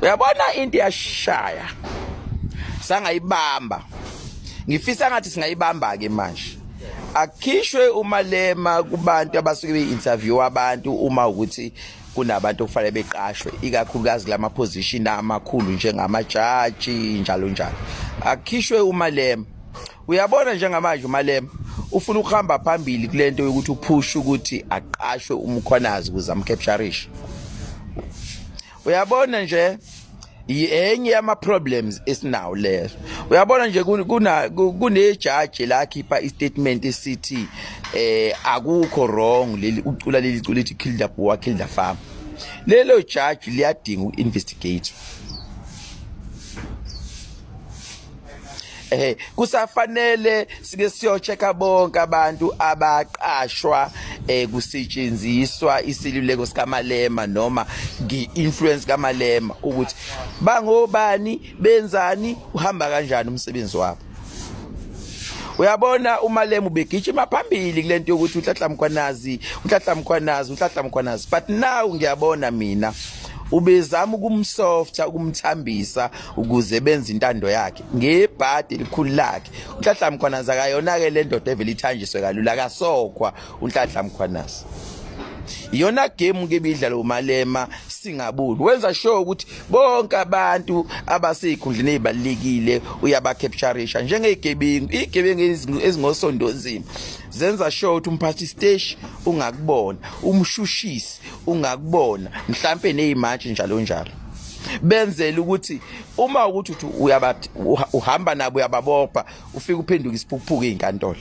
Uyabona into yashaya sangayibamba, ngifisa ngathi singayibamba ke manje. Akhishwe uMalema kubantu abasuke be-interview abantu uma ukuthi kunabantu okufanele beqashwe, ikakhulukazi kulama position amakhulu njengamajaji njalo njalo. Akhishwe uMalema. Uyabona njengamanje uMalema ufuna ukuhamba phambili kulento yokuthi uphushe ukuthi aqashwe uMkhwanazi ukuze amcapturishe. Uyabona nje, enye yama problems esinawo leyo. Uyabona nje, kuna kunejaji la khipha istatement esithi akukho wrong leli ucula leli cula ethi "Kill the Boer, kill the farmer". Lelo judge liyadinga uinvestigate. Kusafanele sike siyochecka bonke abantu abaqashwa kusetshenziswa isiluleko sikaMalema noma ngi-influence kaMalema, ukuthi bangobani, benzani, uhamba kanjani umsebenzi wabo. Uyabona, uMalema ubegijima phambili kulento yokuthi uNhlanhla Mkhwanazi, uNhlanhla Mkhwanazi, uNhlanhla Mkhwanazi, but now ngiyabona mina ubezama ukumsofta, ukumthambisa ukuze benze intando yakhe ngebhadi elikhulu lakhe. UNhlanhla Mkhwanazi akayona ke le ndoda evele ithanjiswe kalula, akasokhwa uNhlanhla Mkhwanazi. Iyona game ke ibidlala uMalema singabuli. Wenza sure ukuthi bonke abantu abaseyikhundleni ezibalekile uyabacaptureisha njengezigebengu, izigebengu ezingosondonzima. Zenza sure ukuthi umphathi station ungakubona, umshushisi ungakubona, mhlambe nezimantshi njalo njalo, benzela ukuthi uma ukuthi uthi uhamba nabo, uyababopha, ufike uphenduka isiphukuphuku ezinkantolo.